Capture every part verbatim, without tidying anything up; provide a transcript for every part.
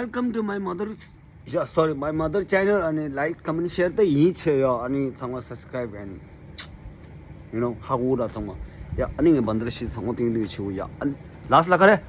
Welcome to my mother's, yeah, sorry, my mother channel. ཨ་ནི་like, comment, share དེ་ཡིན་ཆེ་ཡོ། ཨ་ནི་ཚང་མ་subscribe and, you know, ཧ་གོ་ར་ཚང་མ། ཡ། ཨ་ནི་ངས་བན་དར་ཤི་ཚང་མ་ཏིང་ཏིང་ཆེ་བོ་ཡ། ཨ་ནི་last ལ་ག་རེ།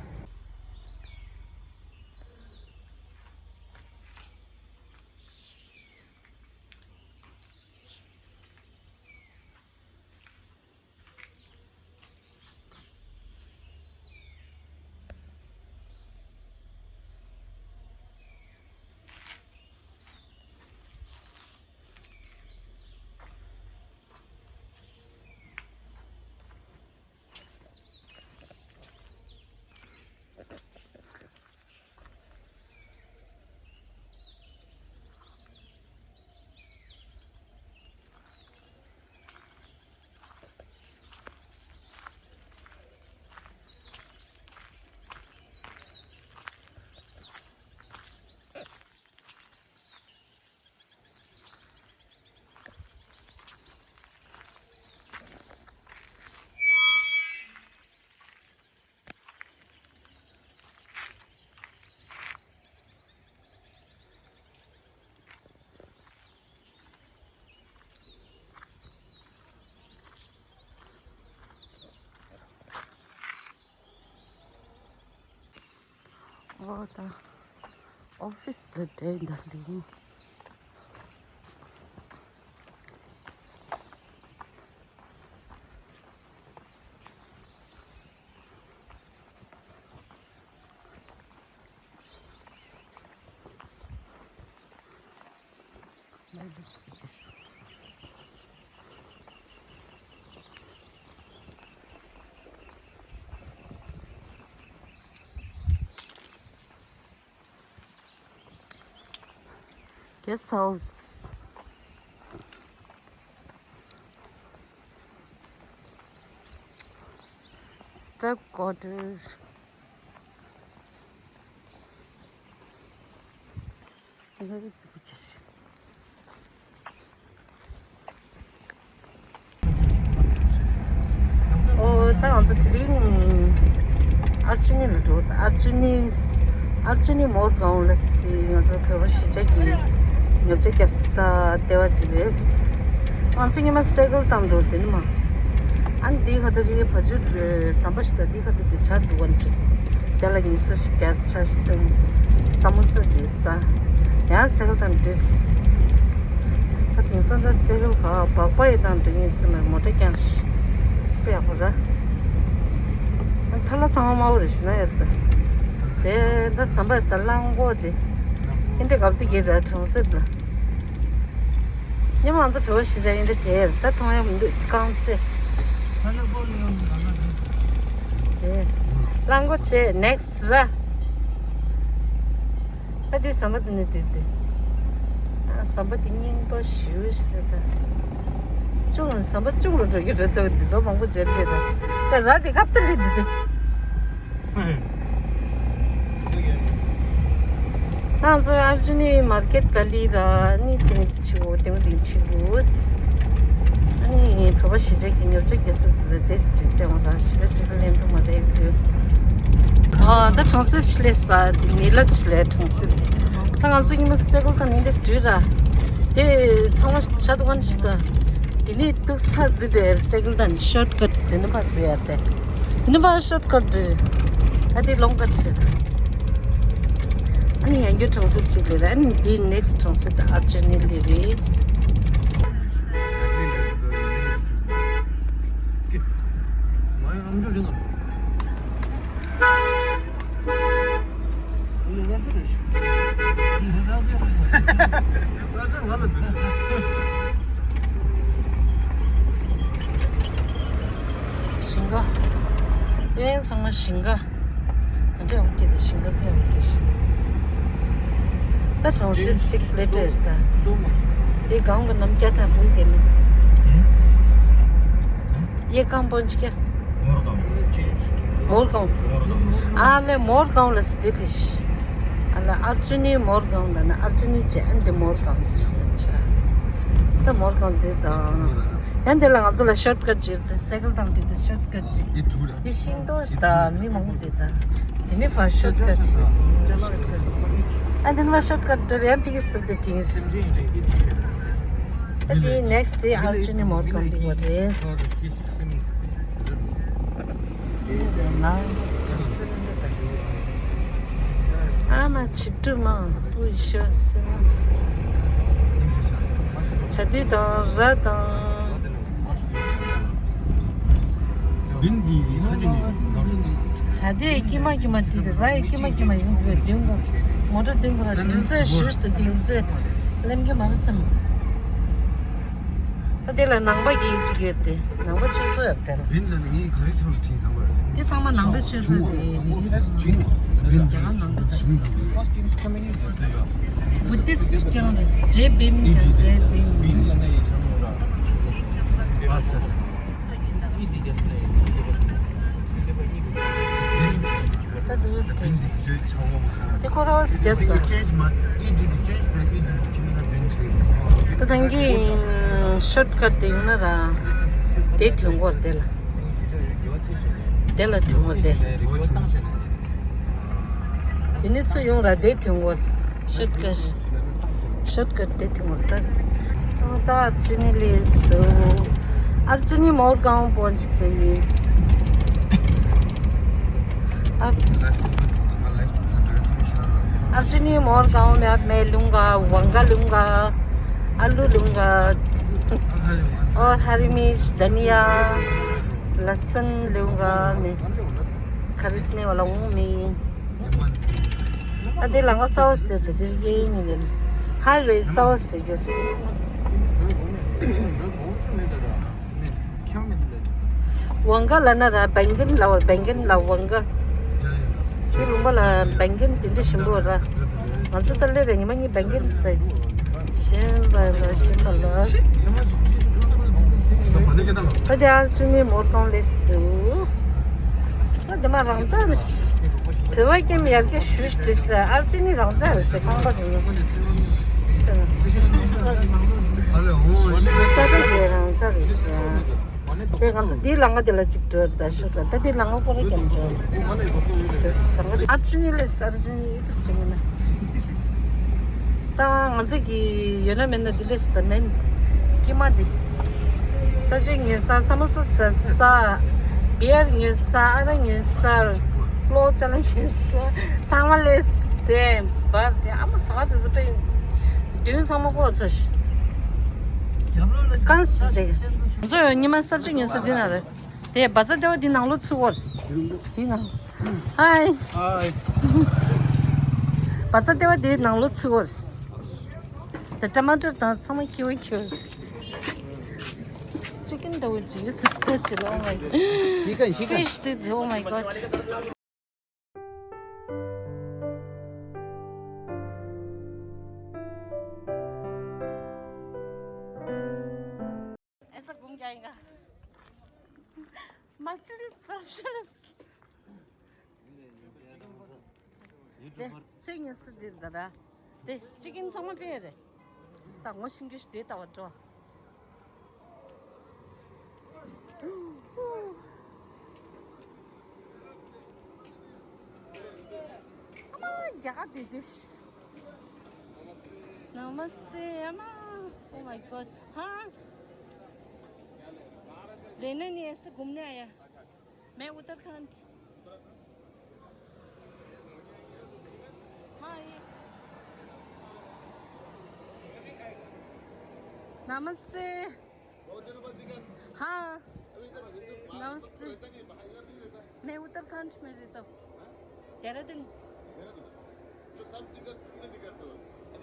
ཨོ་ད་ཨོ་ཕི་སི་ལ་འདྲེ་འདི་འདི། Guest house. Step quarter. ཨོ་ད་ང་ཚོ་དེ་རིང་ཨར་ཅི་ནི་ལ་འགྲོ། ཨར་ཅི་ནི་ཨར་ཅི་ནི་མོར་གའོན་ལ་སི་ང་ཚོ་བོད་པ་གཞིས་ཆགས་ཀྱི་ཉོ་ཆ་རྒྱབ་ས་ལྟེ་བ་ཅིག་རེད། ང་ཚོ་ཉི་མ་སེ་གལ་བཏང་འགྲོ་དེ་ནི་མ། ཨ་ནི་འདི་ཁ་ཐུག་རི་བ་ཇུ་ཟམ་པ་ཞིག་དང་འདི་ཁ་ཐུག་དེ་ཆར་འདུག་ག་ནི་ཅིག་དེ་ལ་ཉི་ས་ཞིག་རྒྱབ་ཆ་ཞིག་དང་ས་མོ་ས་ཅིག་ས། ཡང་སེ་གལ་དང་འདྲེ། ད་དེང་སང་ད་སེ་གལ་བ་སྦག་སྦག་ཡི་དང་འདྲེ་ངེས་སེ་མ་མོ་ཊ་རྐྱང་ཞིག་དཔེ་ཡག་པོ་ར། ཐ་ལ་ཚང་མ་དམའ་བོ་རེ་ཞིག་ན་ཡར་ད། དེ་ད་ཟམ་པ་ས་གླང་གོ་དེ། ཨིན་དྲ་གབ་དེ་གེ་ར་གྲོང་གསེབ་ལ། ཉི་མ་ང་ཚོ་བོད་པ་གཞིས་ཆགས་ཡིན་དེ་དེར་ད་མཐོང་ཡག་མི་འདུག་ཅི་རྐང་རྩེ། དེ་གླང་གོ་བྱས་ནེག་སི་ར། ད་དེ་ཟམ་པ་དེ་ནས་བྲིས་ཏེ། ཨ་ཟམ་པ་དེ་རྙིང་པ་ཞེ་པོ་ཞིག་རེད་ད། ཅུང་ཟམ་པ་ཅུང་རུ་འགྲོ་རྒྱུ་རེད་འདུག་འདི་ལོ་མང་པོ་མཇལ་གྱི་རེད། ད་ར་དེ་ཁ་ཏ་ལི་འདི་དེ། ང་ཚོ་ཨར་ཅི་ནི་མར་ཀེད་ག་ལི་ར་ནི་དེ་ནི་ཆི་བོ་དེ་ནི་དེ་ཆི་བོ། ཨ་ནི་བོད་པ་གཞིས་ཆགས་ཀྱི་ཉོ་ཆ་རྒྱག་ས་དེ་ཟེར་དེ་ཅིག་སྟེང་ར་ཞི་ལ་ཞི་ལ་ལེན་དུ་མ་རེད་འདུག་ཨ་ད་གྲོང་གསེབ་ཆི་ལེ་ས་དེ་ནི་ལ་ཆི་ལེ་གྲོང་གསེབ། ད་ང་ཚོ་ཉི་མ་སེ་གལ་དང་ནི་འདྲེ་སི་ཊི་རི་ར་དེ་ཚང་མ་ཆ་དུ་ག་ནི་ཞི་ད། དེ་ནས་ཏུག་ས་ཕར་འཛུལ་ཏེ་སེ་གལ་དང་ཤོར་ཊི་ཀཊ་དེ་ནས་ཕར་འཛུལ་ཡ་དེ། དེ་ནས་ཕར་ཤོར་ཊི་ཀཊ་རེད། ད་དེ་ལོང་ཀཊ་རེད། ཨ་ནི་ཡང་བསྐྱར་གྲོང་གསེབ་ཅིག་ལ་རེད། ཨ་ནི་དེ་ནེག་སི་ཊི་གྲོང་གསེབ་དེ་ཨར་ཅི་ནི་ལི་རེད། ཞིང་ཁ། ཡང་ཚང་མ་ཞིང་ཁ། ང་འདྲ་འོང་གི་དེ་ཞིང་ཁ་ཕེབས་འོང་གི་ཞིང་། ད་གྲོང་གསེབ་གཅིག་ལས་བྲེལ་ད། ཨེ་གང་གི་ནམ་སྐྱ་ཐང་བུ་དེ་མིན། ཡེ་གང་པོ་ཅི་ཀྱ། མོར་གང་། ཨ་ལེ་མོར་གང་ལ་སི་དེ་ལིཤ། ཨ་ལེ་ཨར་ཅུ་ནི་མོར་གང་ལ་ན་ཨར་ཅུ་ནི་ཅེ་ཨན་དེ་མོར་གང་ཅི་ལ་ཆ། ད་མོར་གང་དེ་དང་། ཡང་དེ་ལ་ང་ཚོ་ལ་ཤོར་ཀཊ་ཅིག་དེ་སེ་གལ་དང་དེ་དེ་ཤོར་ཀཊ་ཅིག་དེ་ཤིང་ཏོག་ཞིག་དང་མི་མང་པོ་དེ་དང་། དེ་ནི་ཕར་ཤོར་ཀཊ་ཅིག་ཤོར་ཀཊ། ཨ་དེ་ནི་མ་ཤོར་ཀ་ཊི་རེད་ཡང་ཕི་གི་སི་དེ་དེང་། ཨ་དེ་ནེག་སི་དེ་ཨར་ཅི་ནི་མོར་གང་པི་བ་རེད། ཨ་མ་ཆིབས་དྲུག་མ་པུ་ཤོ་སི་ན། ཆ་དེ་དང་ར་དང་། བིན་འདི་ཁ་ཅིག་ནས་ནོར། བྱ་དེ་ཀྱི་མ་ཀྱི་མ་དེ་དེ་ར་ཡི་ཀྱི་མ་ཀྱི་མ་ཡོང་དུས་བདུན་གོ། མོ་ཊ་བདུན་གོ་ལ་བདུན་ཚོད་ཞུས་ཏེ་བདུན་ཚོད་ལེན་གྱི་མ་རེད་བསམ། ད་དེ་ལ་ནང་པ་གི་ཅིག་ཡོད་དེ་ནང་པ་ཆོས་ཚོ་ཡོད་དེ་ལ། བིན་ལ་ནི་ངའི་ག་རེ་ཚོར་ཅིག་ནང་པ་དེ་ཚང་མ་ནང་པའི་ཆོས་ཚོ་རེད། དེ་ཚང་མ་བྱུང་། བིན་རྒྱ་གར་ནང་པའི་ཆོས་ཚོ་རེད། བུ་ཏི་སི་ཀྱང་རེད། ཇེ་བིམ་ཀྱང་ཇེ་བིམ། ད་དུ་སྟེ། དེ་ཁོ་རོ་སི་རྒྱས་ས། ད་ཐང་གི་ཤོར་ཀ་ཊི་དེ་ཡོང་ན་ར། དེ་ཐོན་གོ་དེ་ལ། དེ་ལ་ཐོན་གོ་དེ། དེ་ནི་ཚུར་ཡོང་ར་དེ་ཐོན་གོ། ཤོར་ཀ་ཊི། ཤོར་ཀ་ཊི་དེ་ཐོན་གོ་ད། ད་ཨར་ཅི་ནི་ལས་སུ། ཨར་ཅི་ནི་མོར་གང་པོ་ཅིག་གི་ཡིན། ཨར་ཨར་ཅི་ནི་མོར་གང་མེད་མེད་ལུང་ག་ཝང་ག་ལུང་ག་ཨ་ལུ་ལུང་ག་ཨོ་ཧ་རི་མིར་ཆི་དྷ་ནི་ཡ་ལ་སན་ལུང་ག་མེད། ཁ་རི་ཚི་ནི་བ་ལ་འོང་མི། ཨ་དེ་ལ་ང་ས་བ་ཟེར་དེ་དེ་གའི་ཡིན་ནི། ཧ་ཝེ་ས་བ་ཟེར་རྒྱུ། ཝང་ག་ལ་ན་ར་བན་གན་ལ་བ་བན་གན་ལ་ཝང་ག་དེ་ལུང་པ་ལ་བན་གན་དེ་འདྲ་ཞིམ་པོ་ར། ང་ཚོ་ད་ལེ་རེ་ཉི་མ་གཉིས་བན་གན་ཟེར། ཤེས་པ་ལ་ཤེས་པ་ལ། ད་དེ་ཨར་ཅི་ནི་མོར་གང་ལས་སུ། ད་དེ་མ་རང་ཅག་རེད། བོད་པ་ཀྱང་ཡར་རྒྱས་ཞུས་ཏེ་ཨར་ཅི་ནི་རང་ཅག་རེད་ཤེས་ཁང་པ་རེད། ས་ཆ་དེ་རང་ཅག་རེད་ཤེས། དེ་ང་ཚོ་དེའི་ལམ་ཁ་དེ་ལ་གཅིག་འགྲོ་ད་ཤོག་ད་དེའི་ལམ་ཁ་ཀོ་རེ་ཀྱང་འགྲོ། དེ་ལམ་ཁ་ཨར་ཅི་ནི་ལས་ཨར་ཅི་ནི་ཡིད་ཆེས་མི་ན། ད་ང་ཚོ་གི་ཡོད་ན་མེད་ན་དེ་ལས་ད་མེན། ཀྱི་མ་དེ། ས་ཆ་ཉོས་ས་ས་མོ་སོ་ས་ས། བི་ཡར་ཉོས་ས་ཨ་ར་ཉོས་ས། གློ་ཅ་ལ་ཉོས་ས། ཚང་མ་ལས་དེ་འབར་དེ་ཨ་མ་ཟ་དེ་ཚོ་པས། བདུན་ཚང་མ་ཀོ་ཚ་ཤི། ཀན་སི་ཅེ། ང་ཚོ་ཉི་མ་ས་ཆ་ཉོས་ས་དེ་ན་རེད། དེ་བ་ཚ་ལྟེ་བ་དེ་ནང་ལོ་ཚུགས་བར། དེ་ནང་། ཧའི། བ་ཚ་ལྟེ་བ་དེ་ནང་ལོ་ཚུགས་བར། དེ་ཊ་མ་ཊར་དང་ཚང་མ་ཁྱེར་བ་ཁྱེར་བ། ཅི་ཀན་འདྲ་བོ་ཅིག་ཡོད་ཟེར་ལྟ་ཅི་ལ། Oh my God. ཅི་ཀན་ཅི་ཀན། Fish དེ། Oh my God. ཨེ་ས་གུམ་རྒྱ་ཡིན་ག་མ་སི་རི་ཙ་ཤི་རི་སི། དེ་ཚེ་ཉི་སི་འདིར་ད་ར། དེ་ཅི་ཀིན་ཚང་མ་པེ་རེད། ད་ངོ་ཤིང་གི་ཞི་དེ་ལྟ་བ་འགྲོ། ཨ་མ་རྒྱ་གར་དེ་དེ་ཤི། Namaste, Ama. Oh my God. Ha? लेने नहीं, ऐसे घूमने आया। मैं Uttarakhand. Hi. Namaste. हाँ। नमस्ते। मैं उत्तराखंड में रहता हूँ। देहरादून।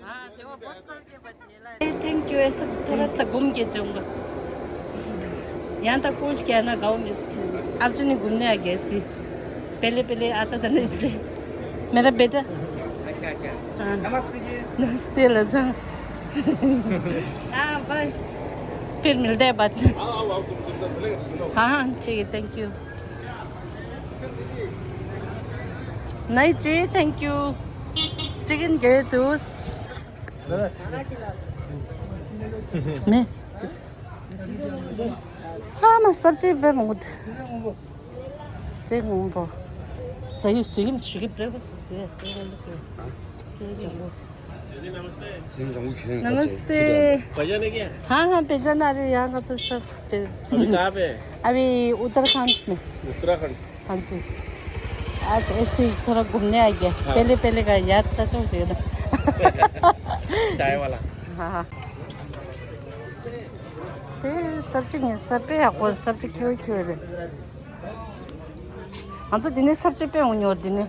हाँ, देखो, बहुत साल के बाद मिला है। Thank you, ऐसे थोड़ा सा घूम के जाऊंगा। यहाँ तक पहुँच के आना गाँव में। अर्जुन ही घूमने आ गया ऐसे। पहले, पहले आता था ना इसलिए। मेरा बेटा। अच्छा, अच्छा। हाँ। नमस्ते जी। नमस्ते लजा। हाँ, बाय। फिर मिलते हैं बाद में। आओ, आओ, आओ, तुम, तुम, तुम मिलेगा, तुम लोग। हाँ, हाँ, ठीक है, thank you। नहीं जी, thank you। चिकन गए दोस्त। मैं किस- हाँ, मैं सब्जी पे मूड। से मूड। सही, सही में चिकन ब्रेकफास्ट से, से मूड से। श्री जंगू। श्री जंगू खेल नमस्ते। पहचाने क्या? हाँ, हाँ, पहचाना। अरे, यहाँ का तो सब पे- अभी कहाँ पे है? अभी उत्तराखंड में। उत्तराखंड। हाँ जी। आज ऐसे ही थोड़ा घूमने आ गया। हाँ। पहले, पहले का याद ताजा हो जाएगा ना। चाय वाला। हाँ, हाँ। ते सब्जी नहीं, सब पे आपको सब्जी क्यों, क्यों रे? ང་ཚོ་འདི་ནས་ས་བཅད་དཔེ་འོང་ཉོ་འདི་ནས།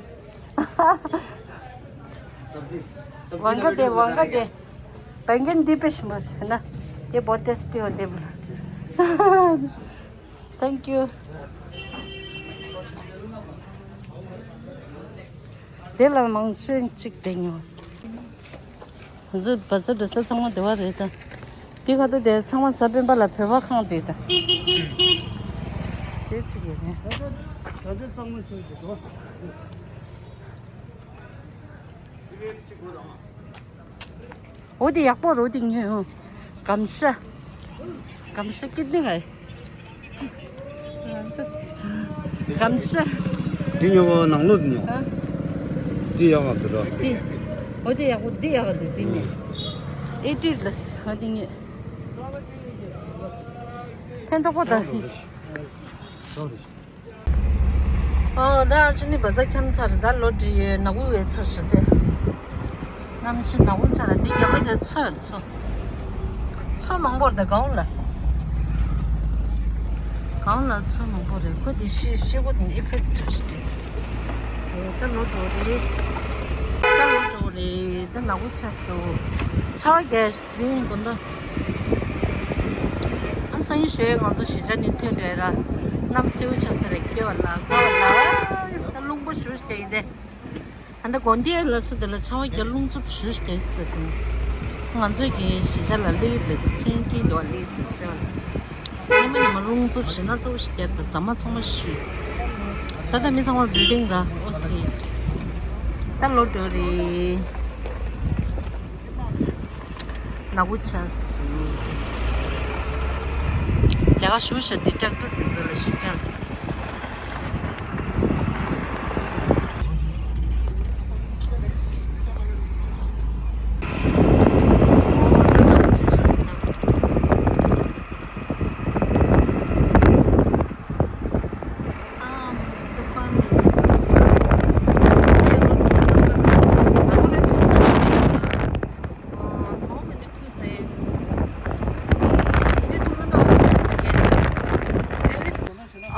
ཝང་ག་དེ་ཝང་ག་དེ། བན་གན་འདི་དཔེ་ཞིམ་པོ་ཞིག་ན། དེ་བོ་ཏེ་སི་ཊི་འོ་དེ་བུ། Thank you. དེ་ལ་མང་ཤོས་གཅིག་དེ་ཉོ། གཟི་བ་ཟི་འདྲ་ས་ཚང་མ་དེ་བ་རེད་ད། དེ་ཁ་ཐུག་དེ་ཚང་མ་གཟའ་སྤེན་པ་ལ་བོད་པ་ཁང་དེ་ད། དེ་གཅིག་ཡོད་རེད། འོ་དེ་ཡག་པོ་རོ་དེ་ཉོས་ཡོང་། གམ་ཤ། གམ་ཤ་སྐྱིད་ནི་ཧའི། གམ་ཤ། འདི་ཉོ་བ་ནང་ལོགས་འདི་ཉོ། ཨ། འདི་ཡག་ག་འདུག་ར། འདི། འོ་དེ་ཡག་པོ་འདི་ཡག་ག་འདུག་འདི་ཉོས། ཨེ་ཏི་ལ་སི་འོ་དེ་ཉོས། ཕན་ཐོགས་པོ་ད། ཨོ་ད་ཨ་ཅི་ནི་བ་ཟ་ཁྱམ་ཚར་ད་ལོ་དྲི་ཡོད་ན་གུ་ཡོད་ཚར་སུ་དེ། གནམ་གཤིས་ནག་པོ་ཆགས་ལ་འདི་རྒྱབ་ལོགས་དེ་མཚོ་རེད་མཚོ། མཚོ་མང་པོ་རེད་ད་གང་ལ། གང་ལ་མཚོ་མང་པོ་རེད་ཁོ་དེ་ཤི་ཤི་གོ་དེ་ཨི་ཕེག་ཊི་རེད། ཨེ་ད་ལོ་འགྲོ་རེད། ད་ལོ་འགྲོ་རེད་ད་ནག་པོ་ཆགས་སོ། ཆར་པ་རྒྱག་ཤི་དེ་རིང་དགོང་དག་ཨ་སང་ཉིན་ཞོགས་ང་ཚོ་གཞིས་ཆགས་ནས་ཐོན་འགྲོ་ཡ་ར། གནམ་སེའུ་ཆགས་ས་རེད་སྐྱེ་བ་ལ་དགའ་བ་ལ། ད་རླུང་པོ་ཞུ་ཤི་དེ་ཡིན་ཏེ། ད་ལྟ་དགོན་སྡེ་ལ་སི་དེ་ལ་ཚ་བ་རྒྱ་རླུང་འཚུབ་ཞུ་ཞིག་སི་དེ། ང་ཚོའི་གི་གཞིས་ཆགས་ལ་ལི་ལི་སེང་གེ་འདུག་ལི་སི་ཤི་བ་ལ། ཉི་མ་ཉི་མ་རླུང་འཚུབ་ཞི་ན་ཚ་བོ་ཞིག་རྒྱ་དང་རྫ་མ་ཚང་མ་ཞུས། ད་ལྟ་མི་ཚང་མ་བིལ་ཌིང་ལ་ཨོ་སི། ད་ལོ་འགྲོ་རེད། ནག་པོ་ཆགས་སོང་། ལས་ཀ་ཞུ་ཤ་འདི་ཀྲག་ཀྲུག་འདི་ཚོ་ལ་ཤི་ཆགས།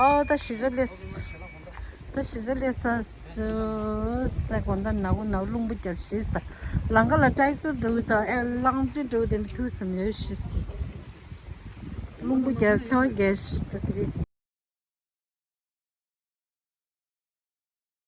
ཨོ་ད་གཞིས་ཆགས་ལས། ད་གཞིས་ཆགས་ལས་ས་སུ་ད་དགོང་དག་ནག་པོ་ནག་པོ་རླུང་པོ་རྒྱབ་ཤི་ད། ལམ་ཁ་ལ་ཊའི་ཀར་འགྲོ་གི་ད་ཨེ་གླང་ཆེན་འགྲོ་གི་དེ་འདྲ་ཐུག་སེམས་ཡོད་ཤི་ཟེར་གི། རླུང་པོ་རྒྱབ་ཆར་པ་རྒྱག་ཤི་ད་དེ་རེད།